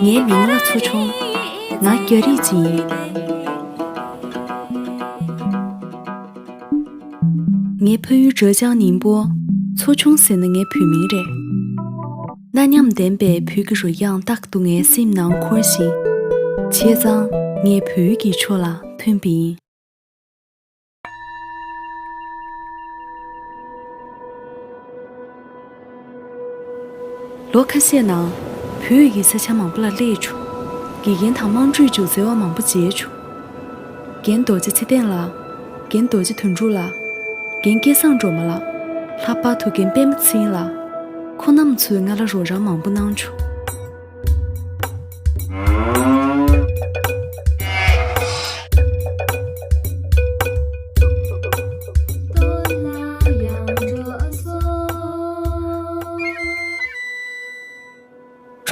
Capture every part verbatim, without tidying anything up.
ངའི་མིང་ལ་མཚོ་ཆུང་། ང་རྒྱ་རིགས་ཅིག་ཡིན། ངའི་ཕ་ཡུལ་ཛེ་ཅང་ནིང་པོ། མཚོ་ཆུང་ཟེར་ན་ངའི་བོད་མིང་རེད། གནའ་ཉམས་ལྡན་པའི་བོད་ཀྱི་རོལ་དབྱངས་རྟག་ཏུ་ངའི་སེམས་ནང་འཁོར་ཞིང་། བྱས་ཙང་ངས་བོད་ཀྱི་ཆོས་ལ་མཐུན་པ་ཡིན། ལོ་ཁ་ཤས་ནང་བོད་ཀྱི་ས་ཆ་མང་པོ་ལ་སླེབས་བྱུང་། དགེ་རྒན་དང་དམངས་ཁྲོད་ཅུང་ཟེར་བ་མང་པོ་མཇལ་བྱུང་། རྒན་རྡོ་རྗེ་ཚེ་བརྟན་ལགས། རྒན་རྡོ་རྗེ་དོན་གྲུབ་ལགས། རྒན་སྐལ་བཟང་སྒྲོལ་མ་ལགས། ལྷག་པར་དུ་རྒན་པད་མ་ཚེ་རིང་ལགས། ཁོང་རྣམ་ཚོས་ང་ལ་རོགས་རམ་མང་པོ་གནང་བྱུང་།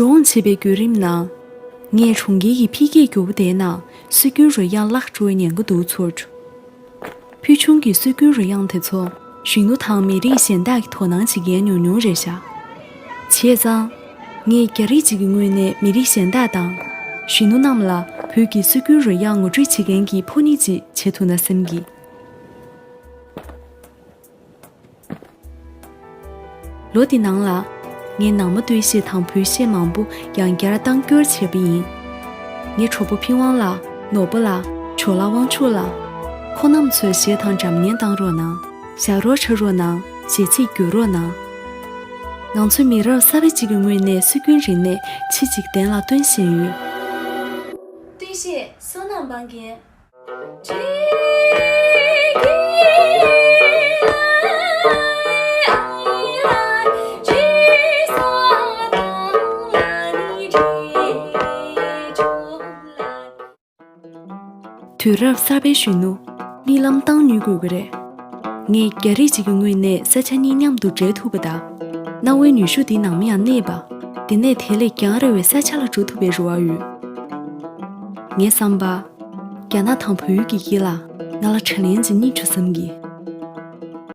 འགྲོ་འོང་བྱེད་པའི་བརྒྱུད་རིམ་ནང་། ངས་གྲོང་ཁྱེར་གྱི་འཕེལ་རྒྱས་མགྱོགས་པོ་དེའི་ནང་སྲོལ་རྒྱུན་རོལ་དབྱངས་བརླག་འགྲོ་བའི་ཉེན་ཁ་འདུག་ཚོར་བྱུང་། ཕུལ་བྱུང་གི་སྲོལ་རྒྱུན་རོལ་དབྱངས་དེ་ཚོ་གཞོན་ནུ་དང་མི་རིགས་གཞན་དག་གིས་དོ་སྣང་བྱེད་མཁན་ཉུང་ཉུང་རེད་ཤག་བྱས་ཙང་། ངས་རྒྱ་རིགས་ཅིག་གི་ངོས་ནས་མི་རིགས་གཞན་དག་དང་། གཞོན་ནུ་རྣམས་ལ་བོད་ཀྱི་སྲོལ་རྒྱུན་རོལ་དབྱངས་ངོ་སྤྲོད་བྱེད་མཁན་གྱི་ཕོ་ཉ་ཅིག་བྱེད་ཐུབ་ན་བསམ་གི། ལོ་འདི་ནང་ལ། ངས་ནང་མ་སྟོད་གཞས་དང་བོད་གཞས་མང་པོ་ཡང་བསྐྱར་གཏང་སྐྱོར་བྱས་པ་ཡིན། ངའི་གྲོགས་པོ་ཕིང་དབང་ལགས། ནོར་བུ་ལགས། ཇོ་ལགས། དབང་ཕྱུག་ལགས། ཁོང་རྣམ་ཚོས་གཞས་དང་འགྲམ་བརྙན་བཏང་རོགས་གནང་། ཞབས་བྲོ་འཁྲབ་རོགས་གནང་། གཞས་ཚིག་བསྒྱུར་རོགས་གནང་། ང་ཚོ་མི་རབས་གསར་པ་གཅིག་གི་ངོས་ནས་སྲོལ་རྒྱུན་རིག་གནས་ཕྱི་འཇིག་རྟེན་ལ་སྟོན་བཞིན་ཡོད། སྟོད་གཞས་བསོད་ནམས་འབངས་རྒྱན། དུས་རབས་གསར་པའི་གཞོན་ནུ། རྨི་ལམ་བཏང་ནུས་དགོས་ཀྱི་རེད། ངས་རྒྱ་རིགས་ཅིག་གི་ངོས་ནས་ས་ཆ་གཉིས་མཉམ་དུ་འབྲེལ་ཐུབ་པ་དང་། གནའ་བོའི་ནུས་ཤུགས་འདི་ནམ་ཡང་གནས་པ། དེ་ནས་དེ་ལས་ཀྱང་རེ་བའི་ས་ཆ་ལ་འགྲོ་ཐུབ་པའི་རེ་བ་ཡོད། ངའི་བསམ་པ། རྒྱ་ནག་དང་བལ་ཡུལ་གྱི་དཀྱིལ་ལ་ང་ལ་དྲིན་ལན་ཅིག་རྙེད་བྱུང་བསམ་གི།